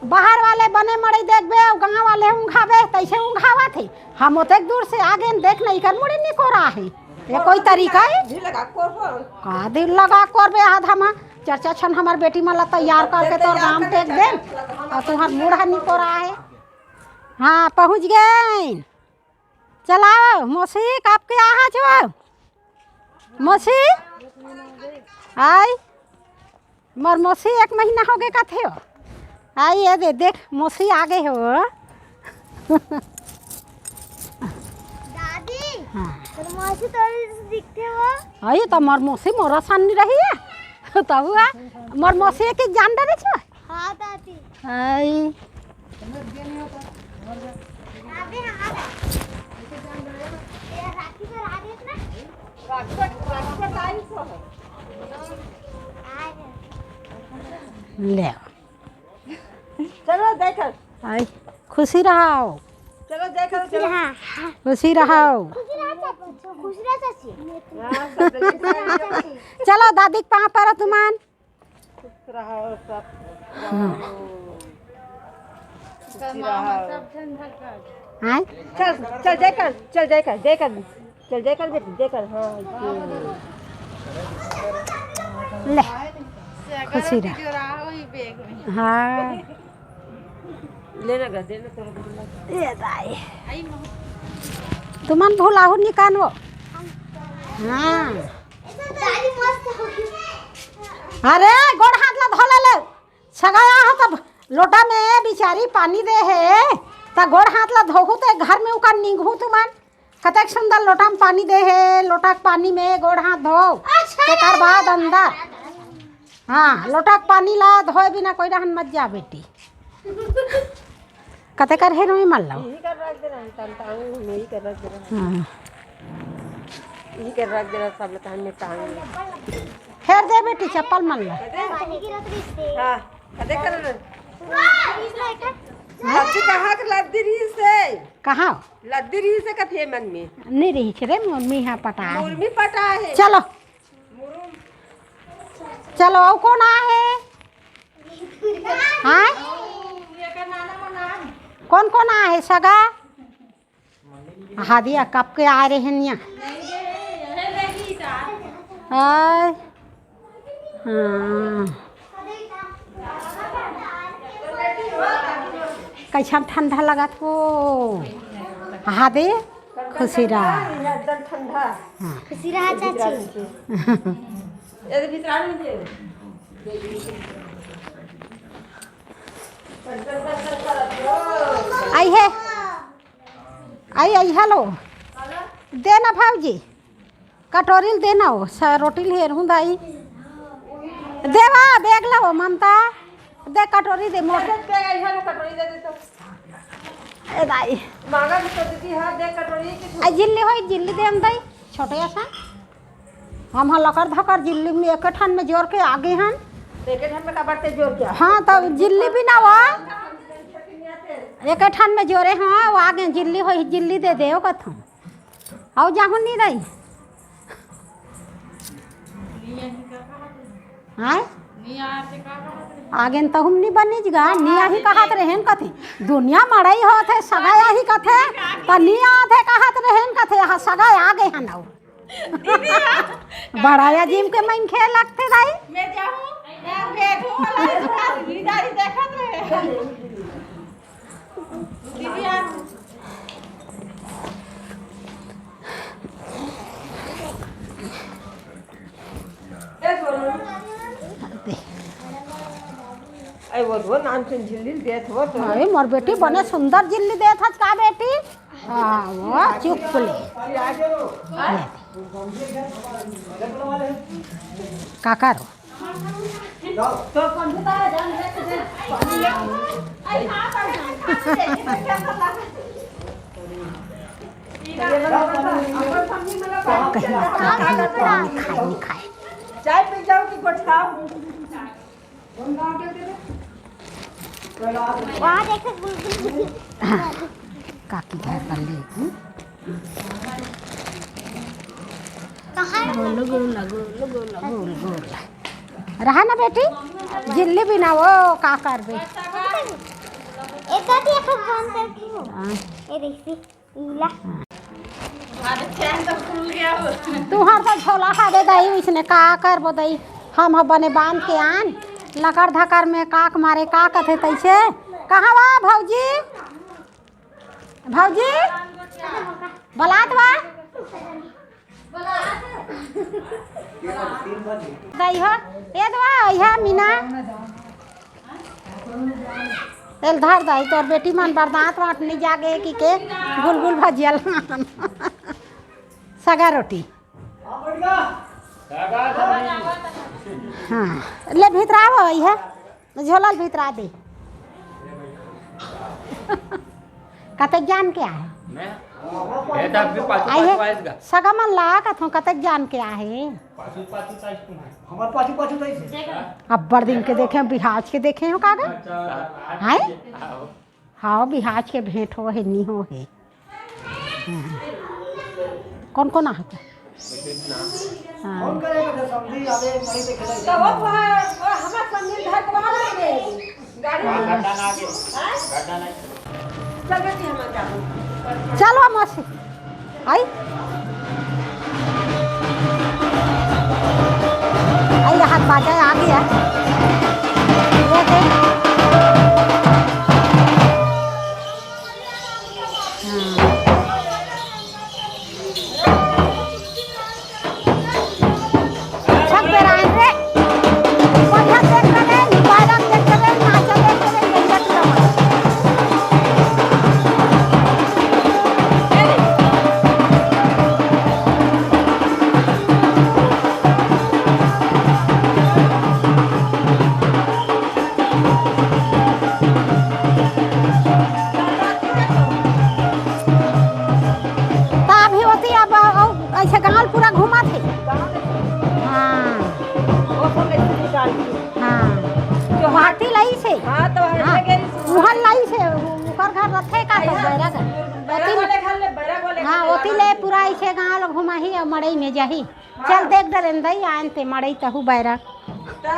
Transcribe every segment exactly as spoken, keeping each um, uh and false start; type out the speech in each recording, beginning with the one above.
बाहर वाले बने मड़ई देखबे अउ गांव वाले ऊंघाबे, तइसे ऊंघावत हे। हम ओतेक दूर से आगेन, देख न, इकर मुड़ी निकोरा हे। ये कोई तरीका हे? दिल लगा कोर पर। का दिल लगा कोरबे? आधा मा चार चार झन हमर बेटी मन ला तैयार करके तोर गांव फेंक देन, अउ तुंहर मुड़ ह निकोरा हे। हाँ, पहुंच गेन। चलाओ मौसी, कब के आहा छो मौसी? आई, मोर मौसी एक महीना होगे कथे हो। आई, ये दे, देख, मौसी आगे हो। दादी, हाँ। तोर मौसी तोर दिखथे हो। आई, त मोर मौसी मोर असन नइ रही हे। तब हुआ, मोर मौसी के जान डरे छो। हाँ, दादी। आई। अबे हमारा। ये राखी पर आ गए ना? राखी पर, राखी पर टाइम से है। आ गए। ले। चलो, देखो। आई, खुशी रहो। चलो, देखो, चलो। हाँ, हाँ। खुशी रहो। खुशी रहो, चाची। खुशी रहो, चाची। हाँ, सब जल्दी से। चलो, दादी के पाँव परो तुमन। खुश रहो सब। हाँ। खुशी रहो। आय? चल, चल, जय कर, चल, जय कर, जय कर, चल, जय कर बेटी, जय कर, हाँ, जय। ले, खुशी रह। हाँ। लेना गा, देना तो। ये दाई। तुमन भुलाहू निकानो। हाँ। अरे, गोड़ हाथ ला धो ले ले। सगा आहो तब लोटा में बिचारी पानी दे हे, त गोड़ हाथ ला धोहू ते घर में उका निंगहू तुमन। कतेक सुंदर लोटा में पानी दे हे, लोटा के पानी में गोड़ हाथ धो, अच्छा। तेकर बाद अंदर। हाँ, लोटा के पानी ला धोए बिना कोई रहन मत जा बेटी। कते कर हे नोई मल लो। यही कर रख दे रहा, तन टांग, यही कर रख दे रहा। हाँ। यही कर रख दे रहा, सब लोग टांग में टांग। फेर दे बेटी, चप्पल मल लो। हाँ, कते कर रहे? लद्दी कहाँ के लद्दी रही से? कहाँ? लद्दी रही से कथे मन में। नहीं रही छे रे, मुर्मी हा पटा है। मुर्मी पटा है। चलो। चलो, अउ कोन आहे? हाँ? कोन कोन आहे सगा? हादी अकब के आए रहे निया। आय। हाँ। कैसन ठंडा लगत हो? हादी खुशी रहा। एकदम ठंडा। हाँ। खुशी रहा चाची। ये तो भीतर आ रही है। आई है, आई, आई, हेलो। दे ना भौजी, कटोरी ल दे ना हो, स-, रोटी ल हेरहूँ दाई। देवा, बेग ला हो ममता, दे कटोरी दे मोर। ए दाई। मांगा भी तो दीदी, हाँ, दे कटोरी की। आ जिल्ली होई, जिल्ली दे हम दाई, छोटे असन। हम हा लकर धकर जिल्ली में एक ठन में जोर के आगे हन। एक ठन में का बाटे जोर के? हाँ, तो जिल्ली भी ना हुआ। एक ठन में जोरे हाँ, वो आगे जिल्ली होई, जिल्ली दे दे, ओ कथम। आओ जाहु नहीं रही। हाँ? आगे न तहुम नहीं बनी जगा, निया ही कहत रहे न कथे। दुनिया मड़ई होत है, सगा आही कथे, त निया आथे कहत रहे न कथे, हाँ, सगा आगे हन अउ। दीदी, बड़ा अजीब के मनखे लगथे दाई। मैं जाहूँ, मैं बैठूँ वाला है, तुम्हारी दीदारी देखत रहे। दीदी, आ। ए, वो, वो नाम से झिल्ली देत हो तो। अरे, मोर बेटी बने सुंदर झिल्ली देत हस का बेटी? हाँ, वो चुप ले। का करो? कहीं खाए, नहीं खाए। चाय पी जाओ कि गोठियाओ? वहाँ देखे गुलगुल। हाँ, काकी घर पर ले। हम्म? कहाँ है? गोल, गोल, गोल, गोल, गोल, गोल। रहा ना बेटी? जिल्ली बिना वो का करबे? एकर भी एक बंद करके हो। हाँ। ये देखी, इला। तुहर तो झोला खा दे दई, इसने का करबो दई? हम ह बने बांध के आन, लकर धकर में काक मारे का कथे तैसे। कहाँ वा भौजी? भौजी, बलात बा? दई हो, ए दवा, इहा मीना। तेल धर दई, तोर बेटी मन बर दांत वांत नी जागे कि के गुलगुल भजिया लान। सगा रोटी। हाँ, ले भीतरा हो, इहा। झोला ल भीतरा दे। कतेक जान के आहे? मैं? ये तो अभी पाछू, आई है? पाछू आएगा। सगा मन ला कथों कतेक जान के आहे? पाछू, पाछू, पाछू तुम्हारे। हमारे पाछू, पाछू तो इसे। अब्बड़ दिन के देखे, बिहाज के देखे हो कागज? अच्छा। हैं? आओ। हाँ, बिहाज के भेंट हो हे, नी हो हे। हाँ। कौन कौन आ हे? हाँ। तो वो, वो, वो हमार संगी घर के बाहर आ गए। गाड़ी में। हाँ। चल बेटी, हमारे जाओ। चलो मौसी। आई? आई, हाथ बाजा आ गया। ये देख। हाँ। छक बेरायन रे। बढ़िया देख रहे, बालक देख रहे, नाचा देख रहे, गंजा टूरा मन। ता अभी होती अब, अब ऐसे गांव पूरा घूमत हे। हाँ। हाँ। तो हाथी लाई से। हाँ, तो हर हाँ। जगह इस उहर लाई से, उ-, उकर घर रथे का तो बैरा घर। बैरा ओती वाले घर ले, बैरा वाले हाँ, घर ले ओती ले पूरा ऐसे गांव ल घुमाही अउ मड़ई में जाही। चल देख डरेन दई, आयन ते मड़ई तहू बैरा। ता?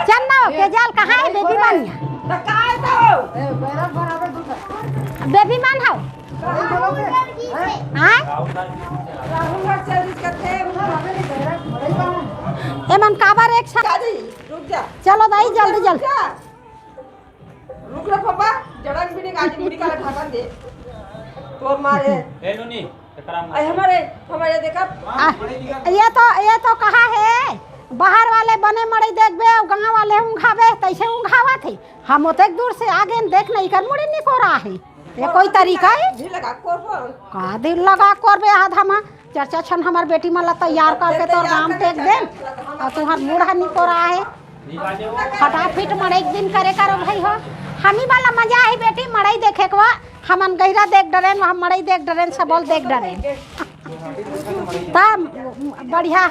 चल ना, के जाल कहाँ है बेबी मन? ता का है तो? बेबी मन हो? हाँ? राहुल घर service करते हैं, उधर। एमन काबर एक साथ? रुक जा। चलो दाई, जल्दी, जल्दी। रुक रे पापा, जड़न भी निकाल, निकाल ढक्कन दे। तोर मारे। ए नोनी, एकरा में। अरे हमारे, हमारे देखा। आ, ये तो, ये तो कहा है, बाहर वाले बने मड़ई देखबे अउ गांव वाले ऊंघाबे, तैसे ऊंघावत हे। हम ओतेक दूर से आगे न देख नहीं कर मुड़ी निकोरा है। ये कोई तरीका है? भी लगा कोर पर। का दिल लगा कोरबे आधा मा? चार चार छन हमर बेटी मन ला तैयार करके तोर गाम टेक देन, अउ तुहर मुड़ ह निकोरा हे। फटाफट मड़ई के दिन करे करो भाई हो। हमी वाला मजा आही बेटी मड़ई देखे के बा। हमन गहिरा देख डरेन, हम मड़ई देख डरेन, सबल देख डरेन। तब बढ़िया।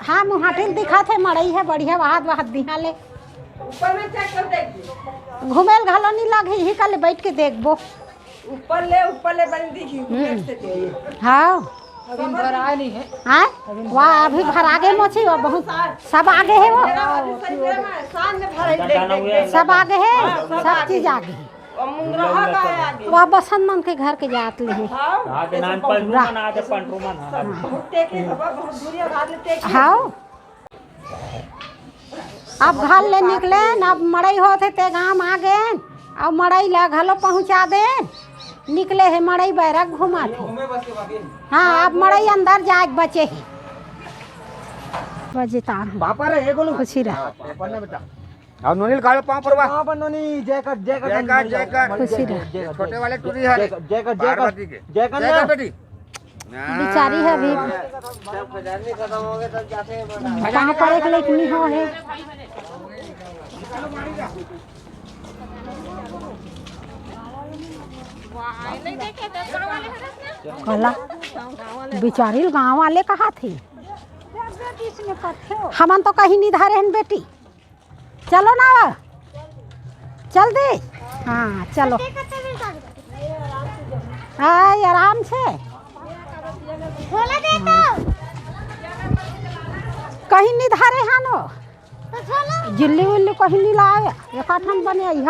हाँ, मुहाटिल दिखत हे, मड़ई हे, बढ़िया, वहाद वहाद दिहा ले। ऊपर में check कर देखिए। घुमेल घलो नी लगही, ही कल बैठ के देखबो। ऊपर ले, ऊपर ले बन दिखी, हम्म। ऊपर से देखिए। हाँ। अभी भराए नहीं है। हाँ? वाह, अभी भरा गे मोची, वो बहुत, सब आगे है वो। मेरा अभी सही में, शाम में भराई देख, देख, देख। सब आगे है, हाँ, सब सब आगे चीज है। आगे है। और मुंगरहा का आगे। वाह, बसंत मन के घर के जात ले है। हाँ। हाँ, के नान पंडरू मन आगे, पंडरू मन, हाँ। बहुत टेके बाबा, बहुत दूरिया भाग ले टेके। हाँ। अब घर ले निकले न, अब मड़ई होत हे ते गाम आ गेन, अब मड़ई ला घलो पहुँचा देन। निकले हे मड़ई बैरक घुमात हे। हाँ, अब मड़ई अंदर जाए के बचे हे। बजे तान। पापा रे, ये बोलो। खुशी रह। हाँ, पापा ने बेटा। अब नोनी काढ़ो पाँव परवा। पाँव पर नोनी, जय कर, जय कर, जय कर, नोनी, जय कर। मर खुशी जय, रह। जय कर, छोटे वाले टूरी है। जय कर, जय कर, जय कर। पार्वती के। जय कर जय ना। कर बेटी। बिचारी है अभी। जब खजानी खत्म हो गए, तब जाते हैं बड़ा। पाँव पर एक लेकनी हो है। कला बिचारी गाँव वाले कहा थे। हमन तो कहीं नहीं धरे हन बेटी। चलो ना, चल दे। हाँ, चलो। हाँ, आराम से। कहीं नहीं धरे हन वो। जिल्ली उल्ली कहीं नहीं लाए, एक ठन बने इहा।